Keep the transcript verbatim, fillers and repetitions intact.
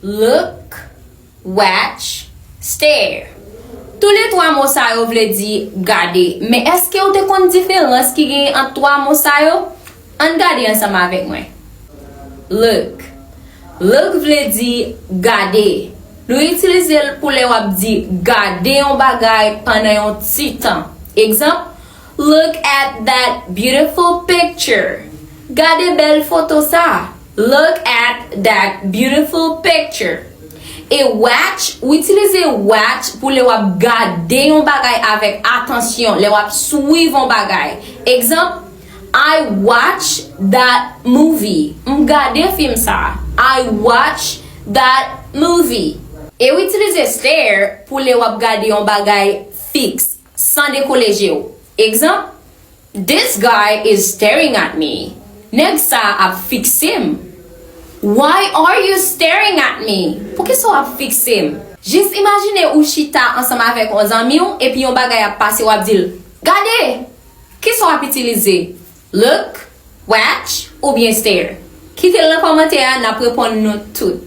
Look, watch, stare. Toulètwa mo sa yo vle di gade, men èske w te konn diferans ki genyen ant twa mo sa yo? Ann gade ansanm avèk mwen. Look. Look vle di gade. Nou itilize l pou lè w ap di gade yon bagay pandan yon ti tan. Egzanp, look at that beautiful picture. Gade bèl foto sa. Look at that beautiful picture. E watch, ou itilize watch pou lè w ap gade yon bagay avèk atansyon, lè w ap swiv yon bagay. Egzanp, I watch that movie. M gade fim sa. I watch that movie. E w itilize stare pou lè w ap gade yon bagay fiks, san dekole je w. Egzanp, this guy is staring at me. Nèg sa ap fikse m. Why are you staring at me? Poukisa w ap fikse m? Jis imajine ou chita ansanm avèk yon zanmi w epi yon bagay ap pase, w ap di l, gade! Kisa w ap itilize? Look, watch, oubyen stare? Kite l nan kòmantè a, n ap reponn nou tout.